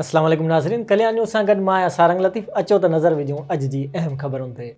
اسلام عليڪم ناظرين ڪليان نيوز سان گڏ مان آهيان سارنگ لطيف اچو ته نظر وجهون اڄ جي اهم خبرن تي.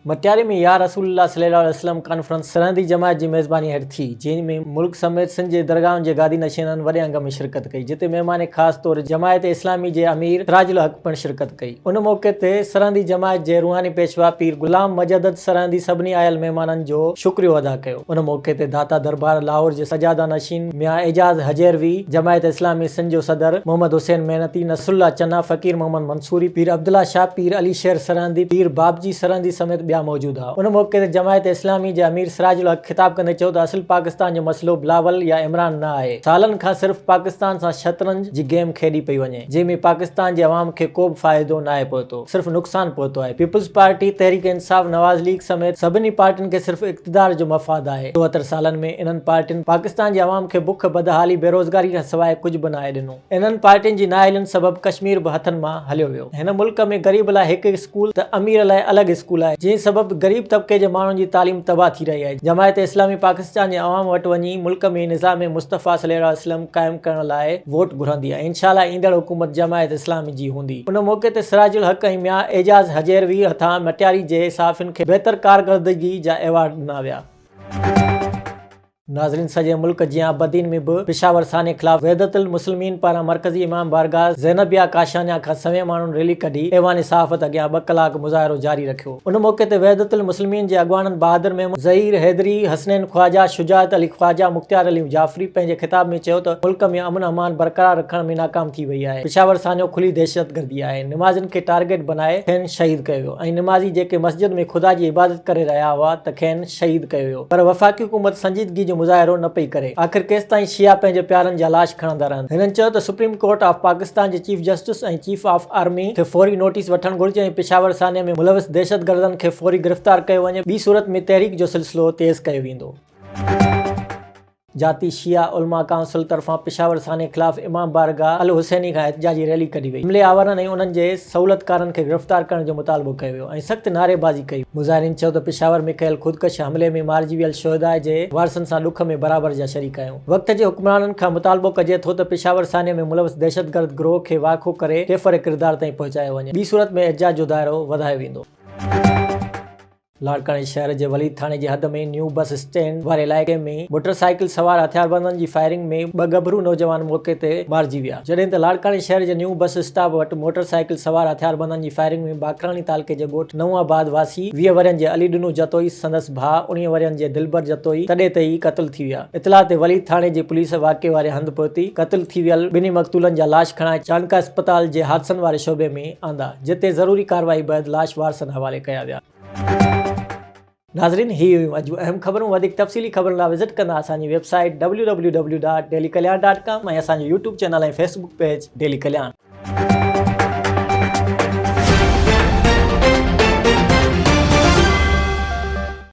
مٽياري ۾ يا رسول الله صلي الله عليه وسلم ڪانفرنس سرهندي جماعت جي ميزباني هيٺ ٿي جنهن ۾ ملڪ سميت سنڌ جي درگاهن جي گادي نشينن وڏي انگ ۾ شرڪت ڪئي جتي مهمان خاص طور جماعت اسلامي جي امير سراج الحق پڻ شرڪت ڪئي ان موقعي تي سرهندي جماعت جي روحاني پيشوا پير غلام مجدد سرهندي سڀني آيل مهمانن جو شڪريو ادا ڪيو. ان موقعي تي داتا دربار لاهور جي سجاده نشين ميان اعجاز هجيروي، جماعت اسلامي سنڌ جو صدر محمد حسين محنتي، نصرالله چنا، فقير محمد منصوري، پير عبدالله شاهه، پير علي شير سرهندي، پير بابجي سرهندي سميت ٻيا موجود ها. ان موقعي تي جماعت اسلامي جي امير سراج الحق خطاب ڪندي چيو ته اصل پاڪستان جو مسئلو بلاول يا عمران نه آهي، سالن کان صرف پاڪستان سان شطرنج جي گيم کيڏي پئي وڃي، جنهن ۾ پاڪستان جي عوام کي ڪو به فائدو ناهي پهتو. صرف نقصان پهتو آهي. Peoples party, Tehreek Insaf, Nawaz league سميت سڀني پارٽين کي صرف اقتدار جو مفاد آهي. 74 سالن ۾ انهن پارٽين پاڪستان جي عوام کي بک، بدحالي، بيروزگاري کان سواء ڪجهه به ناهي ڏنو. انهن پارٽين جي نااهلين سبب ڪشمير به هٿن مان هليو ويو. هن ملڪ ۾ غريب لاء هڪ اسڪول ته امير لاء الڳ اسڪول آهي، جنهن سبب غريب طبقي جي ماڻهن جي تعليم تباهه ٿي رهي آهي. جماعت اسلامي پاڪستان جي عوام وٽ وڃي ملڪ ۾ نظام مصطفيٰ صلي الله عليه وسلم قائم ڪرڻ لاء ووٽ گهرندي ۽ انشاء الله ايندڙ حڪومت جماعت اسلامي جي هوندي. ان موقعي تي سراج الحق ۽ ميان اعجاز هجيروي هٿان مٽياري جي صحافين کي بهتر ڪارڪردگي جا ايوارڊ ڏنا ويا. ناظرين سڄي ملڪ جيان بدين ۾ به پشاور سانحي خلاف وحدت المسلمين پاران مرڪزي امام بارگاهه زينبيه ڪاشانيا کان سوين ماڻهن ريلي ڪڍي ايوان صحافت اڳيان ٻه ڪلاڪ مظاهرو جاري رکيو. ان موقعي تي وحدت المسلمين جي اڳواڻن بهادر محمود، ظهير حيدري، حسنين خواجه، شجاعت علي خواجه، مختيار علي جعفري پنهنجي خطاب ۾ چيو ته ملڪ ۾ امن امان برقرار رکڻ ۾ ناڪام ٿي وئي آهي، پشاور سانحو کلي دهشتگردي آهي، نمازين کي ٽارگيٽ بنائي کين شهيد ڪيو ويو ۽ نمازي جيڪي مسجد ۾ خدا جي عبادت ڪري رهيا هئا ته کين شهيد ڪيو ويو پر وفاقي حڪومت سنجيدگي جو مظاهرو نه پئي ڪري، آخر ڪيستائين شيعا پنهنجي پيارن جا لاش کڻندا رهندا؟ هنن چيو ته سپريم ڪورٽ آف پاڪستان جي chief justice ۽ chief of army کي فوري نوٽيس وٺڻ گهرجي ۽ پشاور سانحي ۾ ملوث دهشتگردن کي فوري گرفتار ڪيو وڃي ٻي صورت ۾ تحريڪ جو سلسلو تيز ڪيو ويندو. جاتي شيعا علماء ڪائونسل طرفان پشاور سانحي خلاف امام بارگاهه الحسيني کان احتجاجي ريلي ڪڍي وئي، حملي آورن ۽ انهن جي سهولتڪارن کي گرفتار ڪرڻ جو مطالبو ڪيو ويو ۽ سخت نعريبازي ڪئي وئي. مظاهرين چيو ته پشاور ۾ ڪيل خودڪش حملي ۾ مارجي ويل شهداء جي وارثن سان ڏک ۾ برابر جا شريڪ آهيون. وقت جي حڪمرانن کان مطالبو ڪجي ٿو ته پشاور سانحي ۾ ملوث دهشتگرد گروهه کي واکو ڪري ڪيفر ڪردار تائين پهچايو وڃي، ٻي صورت ۾ احتجاج جو دائرو وڌايو ويندو. لاڙڪاڻي شهر جي وليد ٿاڻي جي حد ۾ نيو بس اسٽينڊ واري علائقي ۾ موٽر سائيڪل سوار هٿياربندن جي فائرنگ ۾ ٻه ڳڀرو نوجوان موقعي تي مارجي ويا، جڏهن ته لاڙڪاڻي شهر جي نيو بس اسٽاپ وٽ موٽر سائيڪل سوار هٿياربندن جي فائرنگ ۾ باقراڻي تعلقي جي ڳوٺ نئون آباد واسي 20 ورهين جي علي ڏنو جتوئي سندس ڀاء 19 ورهين جي دلبر جتوئي تڏي تي ئي قتل ٿي ويا. اطلاع تي وليد ٿاڻي جي پوليس واقعي واري هنڌ پهتي، قتل ٿي ويل ٻنهي مقتولن جا لاش کڻائي چانڊڪا اسپتال جي حادثن واري شعبي ۾ آندا، جتي ضروري ڪارروائي بعد لاش وارثن حوالي ڪيا ويا. ناظرين هي هيون اڄ جون اهم خبرون وڌيڪ تفصيلي خبرن لاء وزٽ ڪندا اسان جي web site www.dailykalyan.com ۽ اسان جو YouTube channel ۽ Facebook page daily Kalyan.